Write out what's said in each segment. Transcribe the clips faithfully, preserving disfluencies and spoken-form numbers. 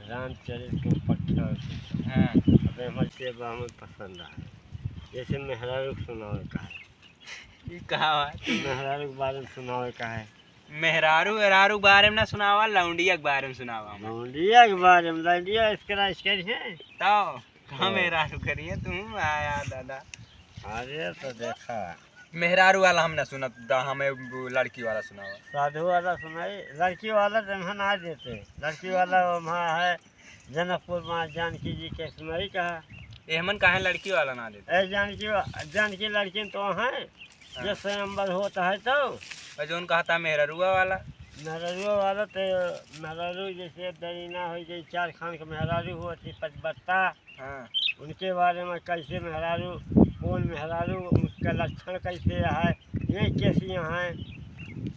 रामचरित के उपाख्यान से। हाँ। अबे हमर से बा, हमर पसंद है। जैसे मेहरारू के सुनावे का है। ई का बा? मेहरारू के बारे में सुनावे का है। मेहरारू, मेहरारू के बारे में ना सुनावा, लौंडिया के बारे में सुनावा हमें। लौंडिया के बारे में, लौंडिया इसकरा इसकरी है। तो कहाँ हाँ। मेहरारू करिए तू? आया दादा। अरे तो देखा। मेहरारू वाला हम ना सुनत, दा हमें वो लड़की वाला सुनावा। साधु वाला सुनाई, लड़की वाला तो यहाँ ना देते। लड़की वाला वहाँ है जनकपुर में जानकी जी के सुनाई कहा। ए हमन काहे लड़की वाला ना देते? ए जानकी वा-, जानकी लड़की तो हैं, हाँ। जे स्वयंवर होता है तो। ए जौन कहता मेहररुआ वाला। मेहररुआ वाला तो मेहरारू जैसे दरीना हो गई, चार खान के मेहरारू होती पचबत्ता। हाँ। उनके बारे में कैसे मेहरारू, कौन मेहरारू, उनका लक्षण कैसे है, ये कैसी हैं,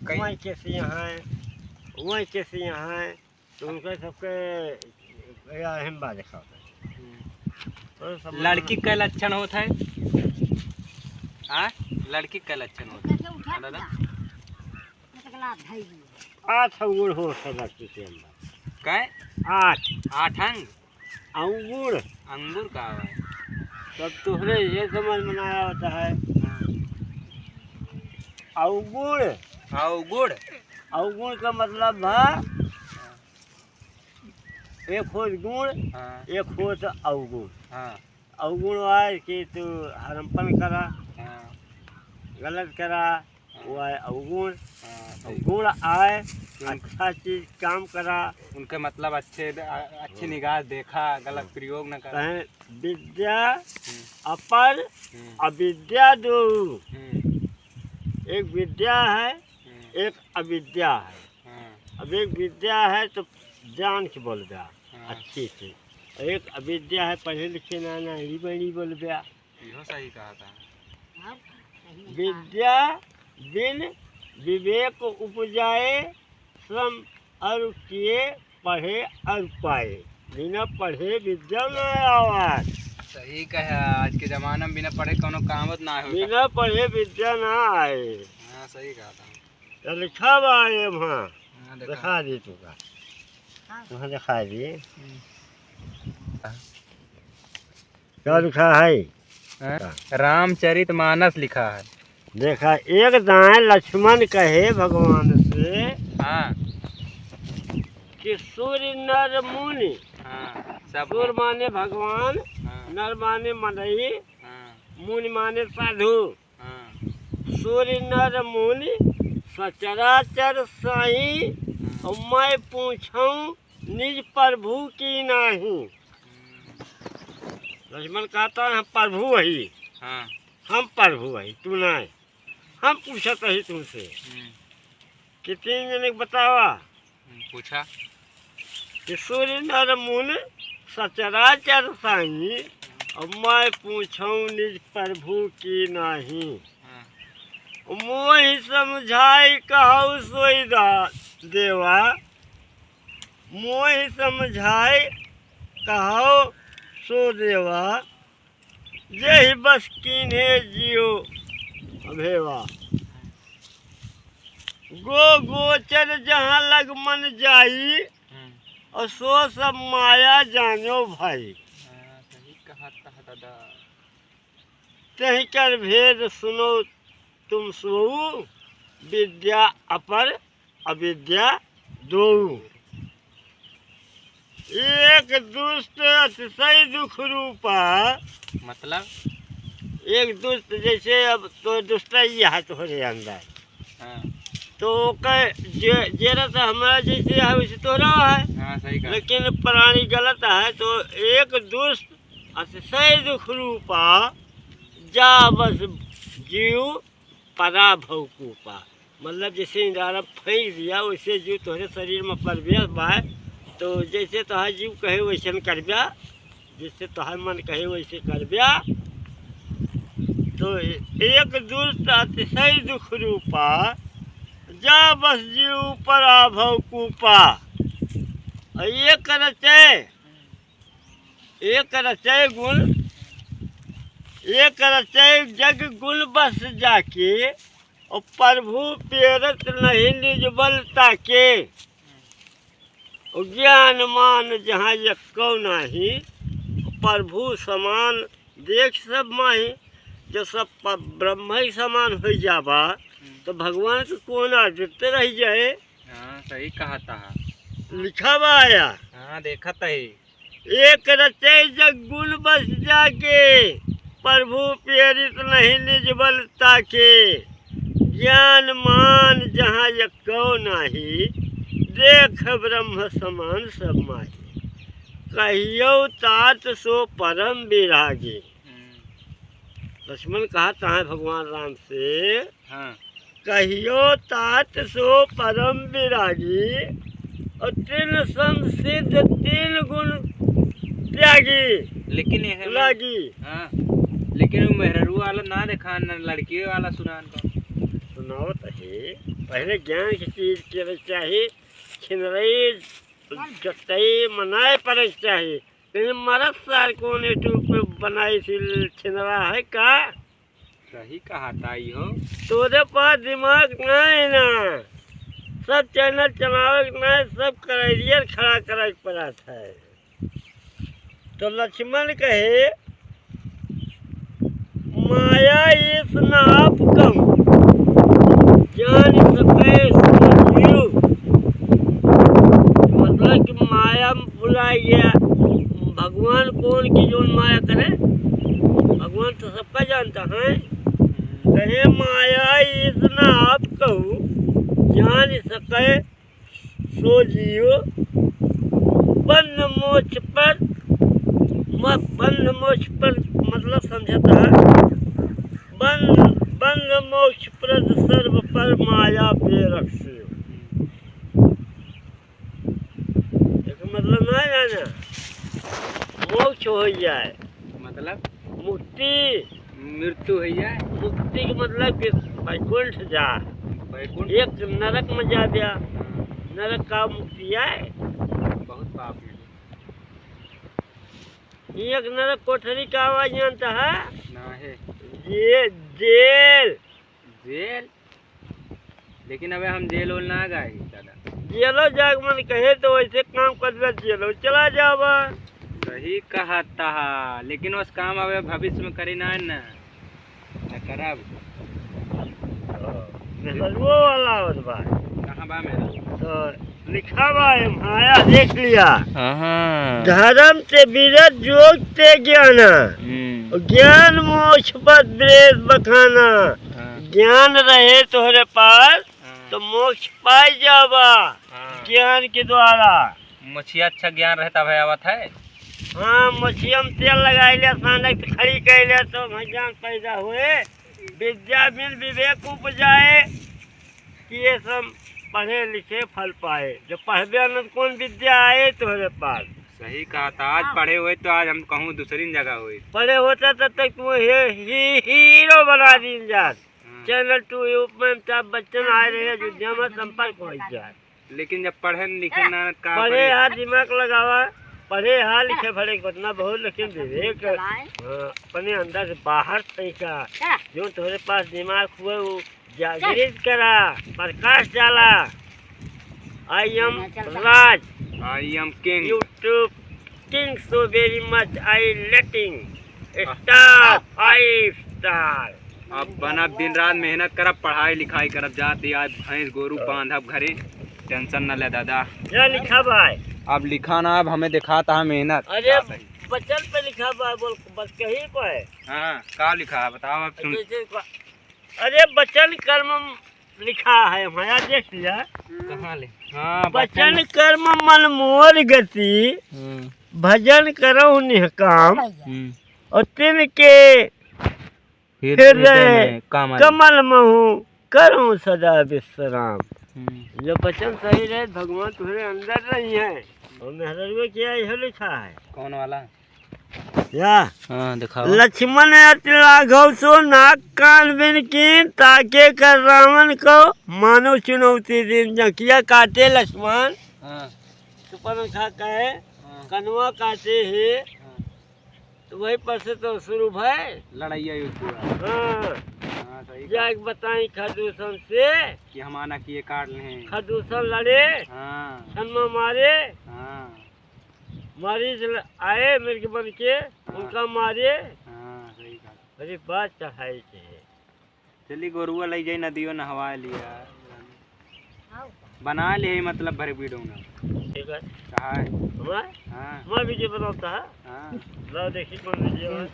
कई- वही कैसी हैं, वही कैसी हैं, तो उनका सबके या अहम बात दिखाता है। हम्म। तो सब लड़की का लक्षण होता है? हाँ, लड़की का लक्षण होता है। हाँ, दादा? आठ अंगुर होता है लड़की के अंदर। कै? आठ। आठ अंग? अंगुर। अंगुर का है? तब तोहरे ये समझ में ना आवता है। हाँ। अवगुण। अवगुण। अवगुण का मतलब है, एक होत गुण, हाँ। एक होत अवगुण। हाँ। अवगुण आए कि तू हरमपन करा, हाँ। गलत करा, हाँ। वो आए अवगुण। हाँ, सही। गुण आए, उन- अच्छा चीज काम करा। उनके मतलब अच्छे, अ-, अच्छी हाँ। निगाह देखा, गलत हाँ। प्रयोग न करा। कहें विद्या हम्म। अपर, हम्म। अविद्या दो। हम्म। एक विद्या है, हम्म। एक अविद्या है। हाँ। अब एक विद्या है तो जान के बोल द्या, हाँ। अच्छी से। और एक अविद्या है, पढ़े लिखे ना, ना, ही बड़ी बोल द्या। इहो सही कहा था। विद्या बिन विवेक उपजाए, श्रम अरु किए पढ़े अरु पाए। बिना पढ़े विद्या ना आवाज। सही कहा, आज के जमाना में बिना पढ़े कौनो काम ना हो। बिना पढ़े विद्या ना आए। हाँ, सही कहा था। तो लिखा बा ये वहाँ। हाँ, देखा। दिखा दी तू का। हाँ। वहाँ दिखा दी। हम्म। क्या लिखा है? हैं? का? रामचरित मानस लिखा है। देखा, एक दाएं लक्ष्मण कहे भगवान से हाँ। कि सूर नर मुनि, हाँ, सब सूर माने भगवान, हाँ। नर माने मनई, हाँ। मुनि माने साधु। हाँ। सूर नर मुनि सचराचर साई, हाँ। और मैं पूछूं निज प्रभु की नाही। हम्म। लक्ष्मण कहता है, हम प्रभु वही, हाँ। हम प्रभु वही, तू नहीं। हम पूछत रही तुमसे हम्म। कि तीन जने के बतावा। हम्म, पूछा। कि सूर नर मुनि सचराचर साई, अब मैं पूछूं निज प्रभु की नाही। हाँ। मोहि समझाई कहौ सोई दा-, देवा, मोहि समझाई कहौ सो देवा, यही बस कीन्हे जियो अभेवा। गो गोचर जहाँ लग मन जाई, हम्म। और सो सब माया जानो भाई। हाँ, सही कहा था दादा। तही कर भेद सुनो तुम सोऊ, विद्या अपर अविद्या दोऊ। एक दुष्ट अतिशय दुख रूपा। मतलब? एक दुष्ट जैसे अब तो दुष्ट ही है तोहरे अंदर। हाँ। तो ओकर जे-, जेरा तो हमारा जैसे है वैसे तोहरा है। हाँ, सही कहा। लेकिन प्राणी गलत है तो एक दुष्ट अतिशय दुख रूपा, जा बस जीव पराभव कूपा। मतलब जैसे इंदारा फेंक दिया, वैसे जीव तोहरे शरीर में प्रवेश बाय, तो जैसे तोहार जीव कहे वैसन करब्या, जैसे तोहार मन कहे वैसे करब्या। तो एक दुष्ट अतिशय दुख रूपा, जा बस जीव पराभव कूपा। और एक रचे एक रचय गुण, एक रचय जग गुण बस जाके, और प्रभु पेरत नहीं निज बल ताके। और ज्ञान मान जहाँ यक्को नाही, प्रभु समान देख सब माही। जो सब प-, ब्रह्म ही समान होइ जाबा, हम्म। तो भगवान के कौन आदत रह जाए? हाँ, सही कहा था। लिखा बा या? हाँ, देखत ही। एक रचे जग गुण बस जाके, प्रभु प्रेरित नहीं निज बल ताके। ज्ञान मान जहाँ यक्को नाही, देख ब्रह्म समान सब माही। कहियो तात सो परम विरागी। हम्म। लक्ष्मण कहत है भगवान राम से, हाँ। कहियो तात सो परम विरागी, और तीन संसिद्ध तीन गुण त्यागी। लेकिन यह में लागी। हाँ, लेकिन वो मेहररुआ वाला ना देखा, न लड़की वाला सुनान को। सुनावत है, पहले ज्ञान की चीज के चाही, छिनरई जतई मनाए पड़े के चाही। लेकिन मरद सार कौन YouTube पे बनाई थी, छिनरा है का? सही कहा ताई हो। तोरे पास दिमाग नहीं ना, सब channel चलावे के नहीं, सब career खड़ा करे के पड़त है। तो लक्ष्मण कहे, माया ईस न आप कहूँ, जान सके सो जीव। मतलब कि माया में भुला गया, भगवान कौन की जोन माया करे, भगवान तो सबका जानता है। कहे माया ईस न आप कहूँ, जान सके सो जियो। बंध मोक्ष पर, म-, बंध मोक्ष पर मतलब समझता है, बंध, बंध मोक्ष प्रद सर्व पर माया प्रेरक से। एक मतलब ना जाना, मोक्ष हो जाए। मतलब? मुक्ति। मृत्यु हो जाए। मुक्ति के मतलब कि बैकुंठ जा। बैकुंठ? एक नरक में जा दिया। हाँ। नरक का मुक्ति आए? बहुत पाप है। ये एक नरक कोठरी का आवाज जानता है? ना है। ये जेल। जेल? लेकिन अबे हम जेल वेल ना गए दादा। जेलो जाग मन कहे तो वैसे काम कर दे, जेलो चला जावा। सही कहा तहा, लेकिन उस काम अबे भविष्य में करी ना, ना, ना करब। मेहररुओ वाला आवत बा। कहाँ बा मेहररुओ? तो लिखा बा, ए माया देख लिया। हाँ, हाँ। धर्म से विरत जोग ते ज्ञाना। हम्म। ज्ञान मोक्ष पद ब्रेस बखाना। हाँ। ज्ञान रहे तोहरे पास, हाँ। तो मोक्ष पाई जाबा। हाँ। ज्ञान के द्वारा। मोछिया अच्छा ज्ञान रहे तब है आवत है। हाँ, मोछिया में तेल लगाई ले, अचानक से खड़ी कई ले तो भाई ज्ञान पैदा हुए। विद्या बिन विवेक उपजाए, कि ये सब पढ़े लिखे फल पाए। जब पढ़बे न तो कौन विद्या आए तोहरे पास? सही कहा था, आज हाँ। पढ़े हुए तो आज हम कहूँ दूसरी जगह हुए। पढ़े होता तब तक तू हे, ही, हीरो बना दीन जात। हाँ। Channel two YouTube में अमिताभ बच्चन आए रहे, अयोध्या में संपर्क हो जाए। लेकिन जब पढ़े न लिखे ना, का पढ़े करी? हा, दिमाग लगावा, पढ़े हा, लिखे पढ़े के उतना बहुत, लेकिन विवेक, हाँ, अपने अंदर से बाहर फेंका। जो तोहरे पास दिमाग हुए, वो जागृत करा, प्रकाश डाला। I am राज। I am king। YouTube king so very much, I letting star, five star। अब बनब, दिन रात मेहनत करब, पढ़ाई लिखाई करब, जात ही आज भैंस गोरू बांधब घरे, tension न ले दादा। क्या लिखा भाई? अब लिखा ना, अब हमें दिखाता है मेहनत। अरे जात ही। वचन पे लिखा भाई, बोल, बस कहीं पे है। हाँ, का लिखा है बताओ, अब सुन। जैसे को-, अरे वचन कर्म लिखा है, माया देख लिया। कहाँ ले? हाँ, वचन वचन। कर्म मन मोर गति, हम्म। भजन करहु निष्काम, हम्म। और तिनके हृदय हृदय में कमल। कमल महु करहु सदा विश्राम। हम्म। जब वचन सही रहे, भगवान तुम्हारे अंदर रही है। और मेहररुआ क्या यह लिखा है? कौन वाला? या। हाँ, दिखाओ। लक्ष्मण अति लाघव सो नाग कान बिन कीन, ताके कर रावण को मानो चुनौती दीन। जंघिया काटे लक्ष्मण, हाँ। सुपन खा कहे, हाँ। कनवा काटे हे, हाँ। तो वही पर से तो शुरू भय। लड़ाइया युद्ध हुआ। हाँ। हाँ, सही कहा। जाके बताई खरदूषण से। कि हम आना किए काट लें। खरदूषण लड़े। हाँ। छन में मारे। मरीज ल-, आए मिर्ग बन के, हाँ। उनका मारे। हाँ, सही कहा। अरे बात चढ़ाई के है। चली गोरुआ लई जाई नदियो नहवा लिया। बना ले मतलब भर वीडियो ना। ठीक है। कहा है? हमार? हाँ। हमार वीडियो बनाता है? हाँ। ला देखी कौन वीडियो है।